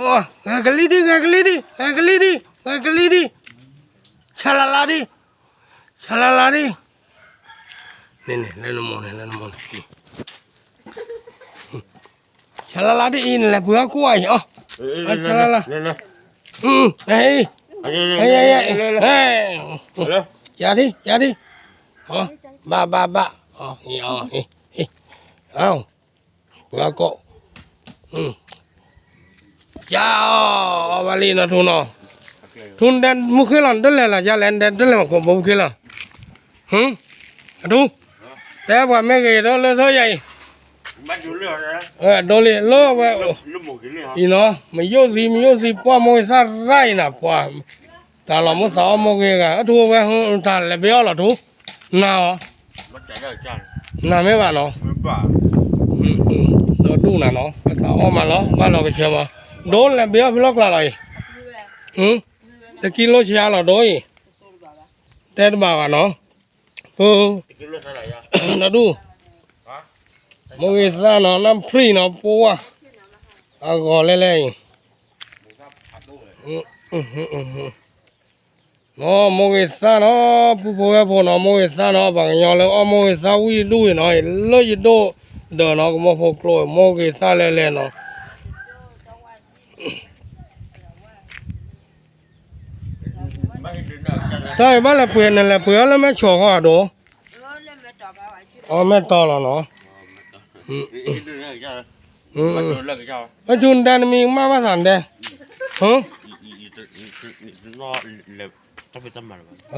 ဂဲၤကလံၣ်ဒံး ဂဲၤကလံၣ်ဒံး ဂဲၤကလံၣ်ဒံး ဂဲၤကလံၣ်ဒံး, ဆါလၢ်လၢ်ဒံး, ဆါလၢ်လၢ်ဒံး, န့ၣ်န့ၣ် လၢနမိၢ်န့ၣ် လၢနမိၢ်န့ၣ်, ဆါလၢ်လၢ်ဒံးအံၤ နလဲၤပှ့ၤအီၣ်ကွၢ်အံၤအီၤ, ဆါလၢ်လၢ်, ယၤဒံး ယၤဒံး, ဘၣ်ဘၣ်ဘၣ်, ပှ့ၤအီၣ်ကိး ယၤအီၤ အီၣ်ဘၣ်လံနီၤထူနီၤ, ထူနဒဲမုၢ်ဃ့လီၤ နတလဲၤလီၤ ယၤလဲၤနဒဲတလဲၤမၤကိးဘိမုၢ်ဃ့လီၤ, အထူ, တဲပှၤမ့ၢ်ဂ့ၤဒိလၢထီယၤအံၤ, ဒိလံလၢဝဲ, အံၤနီၤ မယိၣ်သံ မယိၣ်သံ ပှၢ်မိၢ်ဂ့ၤသၣ်ရၣ်အံၤနၤ ပှၤ, တၢ်လီၤမုၢ်သးအီၣ်မိၢ်ဂ့ၤဂၤ အထူဝဲ တၢ်လဲၤဘၣ်အီၣ်လီၤထူ, နၤအီၤ နၤမ့ၢ်ဘၣ်နီၤ, ဒီဒူၣ်နၤနီၤ တၢ်အီၣ်မးလီၤ ဘၣ်လီၤကဆၢမး, ဒိလဲၤဘၣ်အီၣ်ဖဲလီၢ်ကျါလီၤအံၤ, တကံလိဆါလီၤဒိအံၤ, တဲတဘၣ်ဘၣ်နီၤ, ဒီဒူၣ်, မိၢ်ဂ့ၤသၣ်နီၤ နၢ်ဖရံၣ်နီၤ ပှၢ်, အဂီၤလဲၣ်လဲၣ်အံၤ နီၤမိၢ်ဂ့ၤသၣ်နီၤ ပုၢ်ဖိဝဲၢ်ဖိနီၤ မိၢ်ဂ့ၤသၣ်နီၤ ပှၤကညီလၢအီၣ်မိၢ်ဂ့ၤသၣ်ဝံၣ်တဒူၣ်အံၤနီၤ လၢယဒိၣ်ဒၢးနီၤ ကမီၤဖိကျိ မိၢ်ဂ့ၤသၣ်လဲၣ်လဲၣ်နီၤ, တၢ်အံၤဘၣ်လဲၤပှ့ၤ နလဲၤပှ့ၤအီၣ်လၢမဲၢ်ဆီၣ်ဃီအဒိ, အီၣ်မဲၢ်တီလီၤနီၤ, အထူနဒဲနမံၤကမၣ်ဘၣ်သးနဒဲ,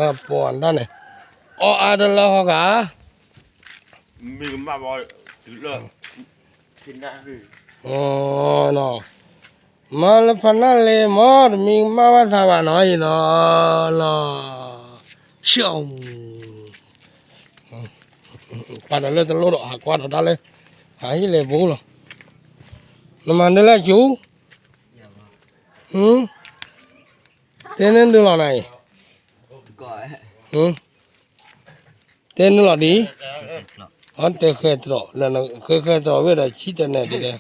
ပှၤဒၣ်န့ၣ်, အီၣ်အါတလၢဟီဂၤ မ့ၢ်ကမၣ်ဘၣ်, မၤလၢဖးနၢ်လ့ မ့ၢ်တမံၤကမၣ်ဘၣ်သးဘၣ်နီၤအံၤနီၤ, ဆၢ, ပှၤဒီးလၢတလိၣ်ဒီး ဟးကွၢ်ဒီးတၢ်လၢ, ဟးဟံၣ်လ့ပူၤလီၤ, နမၤဒ်လဲၣ်ကၠူ, တဲန့ၢ်ဒုးလီၤနၤအံၤ, တဲနုာ်လီၤဒံး, အတဲဃဲတြီၣ်, ဃဲဃဲတြီၣ်ဝဲဒီးဆံတနဲၣ်ဒ်လဲၣ်,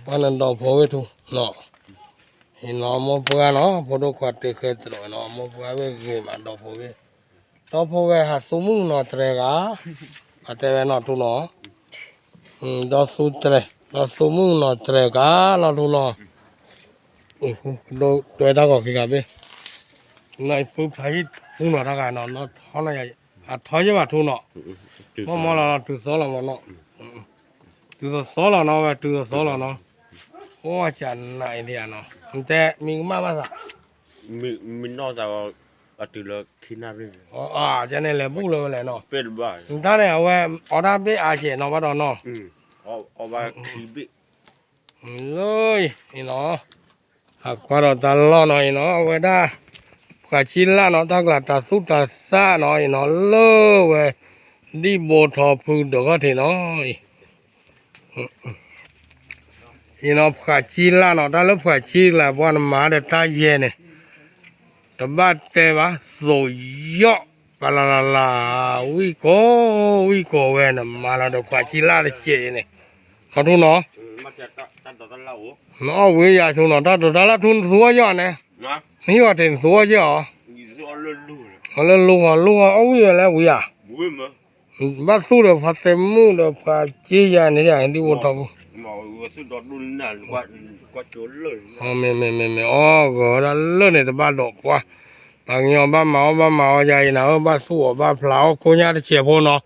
ပှၤနဒီးဖိဝဲထူနီၤ, အံၤနီၤမိၢ်ပှၢ်နီၤ ဖိဒိၣ်ခွါတဲဃဲတြီၣ်နီၤ မိၢ်ပှၢ်ဝဲဂ့ၤမးဒီးဖိဝဲ, ဒီဖိဝဲဟးသူမုၣ်နီၤတြဲၤဂၤ, အတဲဝဲနီၤထူနီၤ, ဒီသူတြဲၤ ဒီသူမုၣ်နီၤတြဲၤဂၤနီၤထူနီၤ, တွဲတၢ်ဂီၤခံဂၤဘ့ၣ်, နီၤအံၤပုၢ်ဖးဟံၣ်ထူနီၤတၢ်ဂၤနီၤ နီၤထီနီၤယၤ, အထီယဲၢ်ဘၣ်ထူနီၤ, မီၢ်မီၢ်လီၤနီၤ တုၤသီလီၤမီၢ်နီၤ, တုၤသီလီၤနီၤ ဝဲတုၤသီလီၤနီၤ, အိၣ်ကနၤအံၤဒံးဧါနီၤ နတဲမံၤကမၣ်ဘၣ်သး, မံၤနီၢ်သး, အတုၤလၢခံနၣ်ရံၣ်, ကန့ၣ်လဲၤဘူၣ်လၢဝဲလဲၣ်နီၤ, နတၢ်န့ၣ် အဝဲအီၣ်တၢ်ဘ့ၣ်အါကဲးနီၤဘၣ်ဒီးနီၤ, အီၣ်ဘၣ်ခံဘ့ၣ်, လၢအံၤနီၤ, ဟးကွၢ်ဒီးတၢ်လီၢ်နီၤအံၤနီၤ အဝဲဒၣ်, ပှၤကံလၢ်နီၤ တၢ်ကျးတၢ်သူၣ်တၢ်သၣ်နီၤအံၤနီၤ လၢဝဲ, ဒံၣ်ဘိထီဖုဒၢးခီၣ်ထံးနီၤအံၤ အံၤနီၤ ပှၤကံလၢ်နီၤ တၢ်လၢပှၤကံလၢ်ပှၤနမၤဒီးတၢ်ယဲၢ်န့ၣ်, တဘၣ်တဲဘၣ် သိးယီၣ်, ပလၢလၢလၢ, ဝံၣ်ကိး, ဝံၣ်ကိးဝဲ နမၤလီၤဒီးပှၤကံလၢ်တစဲးန့ၣ်, နီၤထူနီၤ, နအီၣ်ဝံၤယၤထူနီၤ တၢ်ဒိးတၢ်လၢ်ထူနသူအီၣ်ယီၣ်န့ၣ်, နဟံၣ်ဝဲတ့ၢ်နသူအီၣ်ယီၣ်အီၤ, လၢလူၤဃီလူၤဃီအီၣ်ဝံၣ်ဝဲလၢဝံၤဧါ ဘၣ်သူၣ်ဒီးဖါသဲမုၣ်ဒီးဖါက့ယၤန့ၣ် ဒ်ဝဲထီပူၤ, မ့ၢ်မ့ၢ်မ့ၢ်မ့ၢ် အီၣ်ဂီၤဒၣ်လၢန့ၣ် တဘၣ်ဒိးပှၢ်, ပှၤကညီဘၣ်မၤအီၣ်ဘၣ်မၤအီၣ်ယၤအံၤနၤဧၢ ဘၣ်သူၣ်အီၣ်ဘၣ်ဖျးအီၣ်ကိညါတစဲးဖိနီၤ,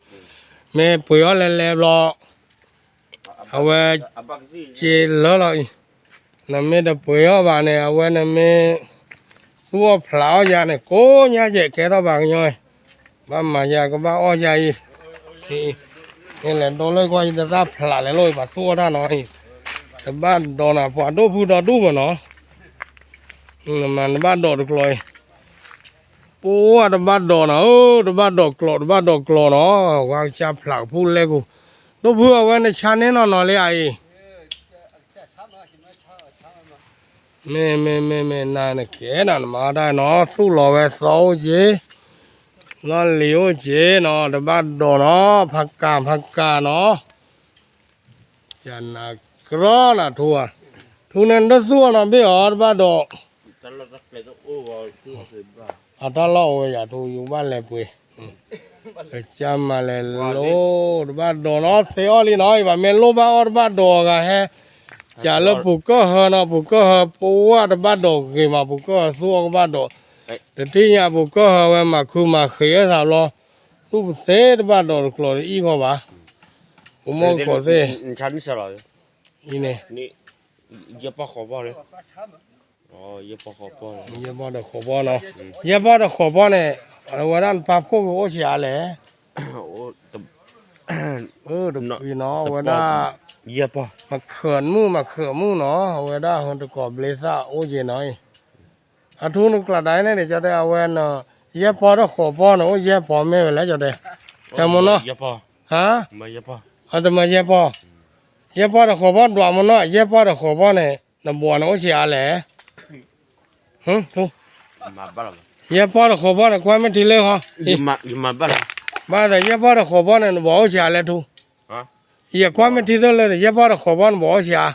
မ့ၢ်ပှ့ၤအီၣ်လဲၤလဲၤဘျီ အဝဲ, က့လၢလီၤအံၤ, နမ့ၢ်တပှ့ၤအီၣ်ဘၣ်န့ၣ် အဝဲနမ့ၢ်, သူၣ်အီၣ်ဖျးအီၣ်ယၤန့ၣ် ကိးညါယဲၢ်ကဲထီၣ်ပှၤကညီ, ဘၣ်မၤယၤကဘၣ်အီၣ်ယၤအံၤ, အ့, လဲၤဒိလၢကွၢ်ယတၢ်ဖျးလဲၤလိၣ်အံၤ ပှၤသူၣ်အီၣ်တၢ်နီၤအံၤ, တဘၣ်ဒိးနၤ ပှၤဒိၣ်ဖုဒီဒူၣ်မးနီၤ, နမၤတဘၣ်ဒိးတကျိၤအံၤ ပှၤတဘၣ်ဒိးနီၤဧၢ တဘၣ်ဒိးကျိး တဘၣ်ဒိးကျိးနီၤ ဝါကစၢ်ဖျးကဖူလဲၣ်ကူ, ဒိၣ်ဖုအဝဲနဆါန့ၢ်နီၤနီၤလံဧါအံၤ, မ့ၢ်မ့ၢ်မ့ၢ်မ့ၢ် နၤနကဲနၤ နမၤတၢ်နီၤ သူၣ်လီၤဝဲသီအိၣ်က့ၤ, လီၢ်လံၤအိၣ်က့ၤနီၤ တဘၣ်ဒိးနီၤ ဖးကၢ်ဖးကၢ်နီၤ, ယနၤ ကရီနၤထူဧါ, ထူန့ၣ်ဒၢသူအီၤနီၤ ဘ့ၣ်အီၤတဘၣ်ဒီး အတၢ်လီၢ်အိၣ်ဝဲယၤထူ ယဘၣ်လဲၤပှ့ၤ, ကစၢ်မၤလဲၤလိၣ်တဘၣ်ဒီးနီၤ သ့အီၣ်လံနီၤ ယဘၣ်မ့ၢ်လိၣ်ဘၣ်အီၣ်တဘၣ်ဒီးအဂၤဟဲ, ကးလၢပူၤကၢၢ်ဟၢနီၤ ပူၤကၢၢ်ဟၢပဝဲတဘၣ်ဒီးဂ့ၤမး ပူၤကၢၢ်ဟၢသူအီၣ်ကဘၣ်ဒီး, တထံၣ်ညါပူၤကၢၢ်ဟၢဝဲမၤခုမၤဃ့အသးဘျီ, သူၣ်ပသ့တဘၣ်ဒီးတကျိၤတအံၣ်ဃီဘၣ်, ပမိၢ်ကီၢ်သ့ၣ် အံၤန့ၣ် ယဲၢ်ပီၢ်ဃိးပီၢ်, ယဲၢ်ပီၢ်ဃိးပီၢ်နီၤ, ယဲၢ်ပီၢ်ဒီးဃိးပီၢ်န့ၣ်, အဝဲဒၣ်နပာ်ဖှိၣ်က့ၤအိၣ်ဆံးအါလဲၣ်, တပှ့ၤနီၤ အဝဲဒၣ်, မၤခၢၣ်မုၣ်မၤခၢၣ်မုၣ်နီၤ အဝဲဒၣ်ဟတကိးဘျ့သၣ်အိၣ်က့ၤနီၤအံၤ, အထူနကျးဒၣ်န့ၣ်န့ၣ် ကၠီတဲ အဝဲန, ယဲၢ်ပီၢ်ဒီးဃိးပီၢ်န့ၣ် အိၣ်ယဲၢ်ပီၢ်မ့ၢ်ဝဲလဲၣ် ကၠီတဲ, တဲမနီၤ, ဟါ, အတမၤယဲၢ်ပီၢ်, ယဲၢ်ပီၢ်ဒီးဃိးပီၢ်ဒွးမနီၤ ယဲၢ်ပီၢ်ဒီးဃိးပီၢ်န့ၣ် နဘှီန့ၣ်အိၣ်ဆံးအါလဲၣ်, ထူ, ယဲၢ်ပီၢ်ဒီးဃိးပီၢ်န့ၣ် ကွၢ်မ့ၢ်ထံလၢဃီ, ဘၣ်ဒီးယဲၢ်ပီၢ်ဒီးဃိးပီၢ်န့ၣ် နဘှီအိၣ်ဆံးအါလဲၣ်ထူ, ယကွၢ်မ့ၢ်ထံသၢလၢ ယဲၢ်ပီၢ်ဒီးဃိးပီၢ်န့ၣ် နဘှီအိၣ်ဆံးအါ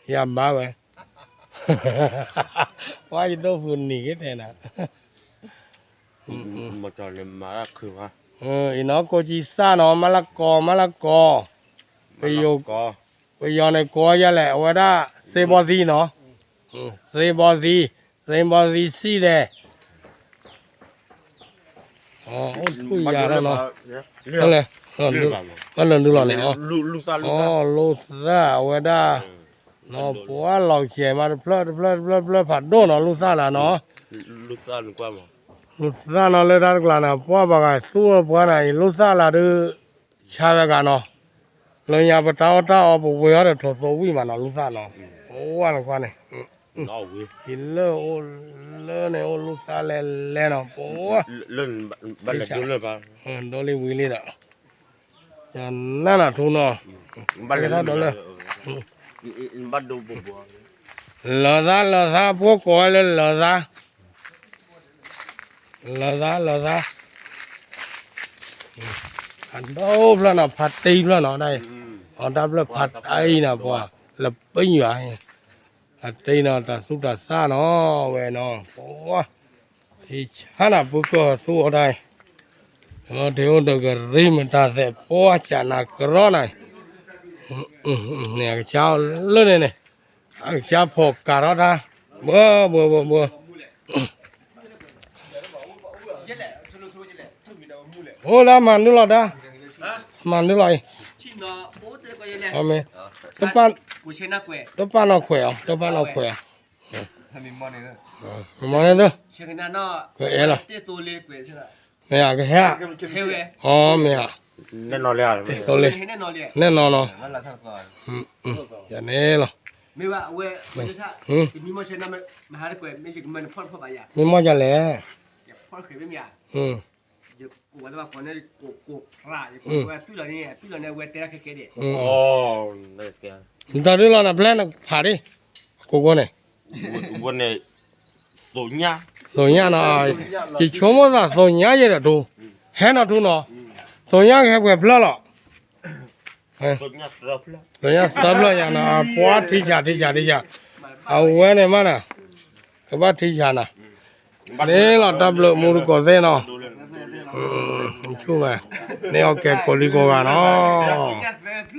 ယၤဘၣ်ဝဲ, ဝါယဒိၣ်ဖုနံၤက့ၤတဲနၤ, အံၤနီၤ ကိးကံစၢ်နီၤ မၤလၢကီ မၤလၢကီ, ပယီၤန့ၣ်ကိးယၤလဲၣ် အဝဲဒၣ် သ့ဘီသံနီၤ, သ့ဘီသံ, သ့ဘီသံစံၣ်လဲၣ် အိၣ်ဆူၣ်ယၤလီၤနီၤ, ဘၣ်လၢာ်ဒုလီၤန့ၣ်, အိၣ်လိာ်သၣ်အဝဲဒၣ်, ပှၤလီၤဆဲးမးတဖျၢၣ်တဖျၢၣ်တဖျၢၣ်တဖျၢၣ်ဖးဒိၣ်နီၤ လိာ်သၣ်လၢနီၤ, လိာ်သၣ်နီၤလၢတၢ်တကျါန့ၣ် ပှၢ်ဘၣ်ဂၤသူၣ်ပှၢ်နၤအံၤ လိာ်သၣ်လၢဒုး, ဆါဝဲဂၤနီၤ, လၢညါပတၢ်အီၣ်တၢ်အီပဝဲအီၤဒီးထိးသိဝံၣ်မးနီၤ လိာ်သၣ်နီၤ, ပှၢ်နခွါန့ၣ် အံၤလၢအိၣ်လၢန့ၣ်အိၣ်လိာ်သၣ်လဲၤလဲၤနီၤ ပှၢ်, ဒိလံဝံၤလံဒီး, ယနၢ်နၤထူနီၤ, ဘၣ်လဲၤထီၣ်ဒီးလၢ, လၢသးလၢသးပှိၢ်ကိးဝဲလၢလၢသး, လၢသးလၢသး, ဖးဒိၣ်ဖျၢၣ်နီၤ ဖးတံၢ်ဖျၢၣ်နီၤဒၣ်အံၤ, အတၢ်ဖျၢၣ်ဖးတံၢ်နီၤ ပှၤလၢပညွၤ, ဖးတံၢ်နီၤ တၢ်သူၣ်တၢ်သၣ်နီၤ ဝဲနီၤ, ပှၢ်, ထံဆါနၤပူၤကၢၢ်သူအီၤဒၣ်အံၤ, ထံအိၣ်ဒီးကရံၢ်မတၤသဲးပှၢ်ကနၤကရီနၤ, န့ၣ်အကစၢ်လၢန့ၣ်န့ၣ်, အကစၢ်ဖိးကးထီၣ်တၢ်, ဘှၢဘှၢဘှၢဘှၢ အိၣ်လၢမၤနုာ်လီၤတၢ်, မၤနုာ်လီၤအံၤ, တပၢ်နီၣ်ခွဲးအီၤ တပၢ်နီၣ်ခွဲးအီၤ, မၤန့ၣ်လၢ, ကအဲၣ်လီၤ, မ့ၢ်ဧါ, ကဟဲ, အီ မ့ၢ်ဧါ, နဲၣ်နီၤလံ, နဲၣ်နီၤနီၤ, ယန့ၣ်လီၤ, မ့ၢ်မီၢ်ဒ်လဲၣ်, နတၢ်ဒုးလီၤနပျဲၢ်နဖးဒံး, ကိးကိးန့ၣ်, သိညါနီၤ, ယဆိကမိၣ်သးသိညါယဲဒီးထူ, ဟဲနီၤထူနီၤ, သိညါကဟဲပှဲၤဖျၢၣ်လီၤ, သိညါသၢဖျၢၣ်ယၤနီၤ, ပှၤထံဆးထံဆးထံဆး, အဝဲန့ၣ်မးနၤ, ကဘၣ်ထံဆးနၤ, န့ၣ်လီၤတၢ်ဘျုးမူတကိးသ့ၣ်နီၤ, ဆူၣ်ဝဲ, န့ၣ်အီၣ်ကဲကိးလံကိးဂၤနီၤ